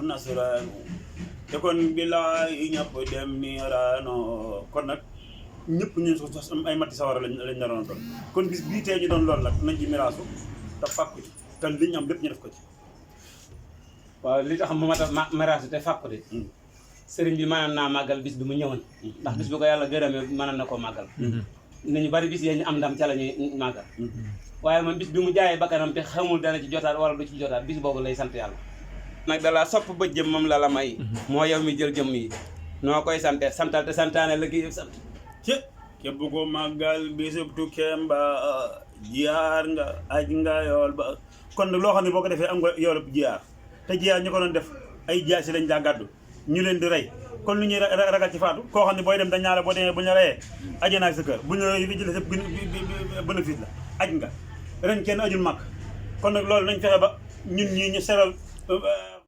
nasraanu te kon bilaay ñëpp dem niiraano kon nag ñëpp ñu sos ay matti sawara lañ naroon doon kon bis bii tey ñu doon lool nag nañ ci miraasu te fàkku ci te li ñu am lépp ñu def ko ci. waaw li tax mu mat a miraasu te fàkku de sëriñ bi mënoon naa màggal bis bi mu ñëwoon ndax bis bu ko yàlla gërëmee mënoon na koo màggal nañu bari bis yee ñu am ndam ca la ñuy màggal waaye man bis bi mu jaayee bakkanam te xamul dana ci jotaat wala du ci jotaat bis boobu lay sant yàlla nag dalaa sopp ba jëm moom la la may moo yow mi jël jëm yi noo koy sante santal te santaane la gi sant ci képp ko màggal bisub tukkeem ba jiyaar nga aj nga yool ba kon nag loo xam ne boo ko defee am nga yoolub jiyaar te jiyaar ñu ko doon def ay jaay si lañ daa gàddu ñu leen di rey kon lu ñuy ragal ci faatu koo xam ne booy dem dañ ñaare boo demee bu ñu la reyee aje naa sa kër bu ñu la jëlee sa bénéfice la aj nga ren kenn ajul màkk kon nag loolu nañ fexe ba ñun ñii ñu seral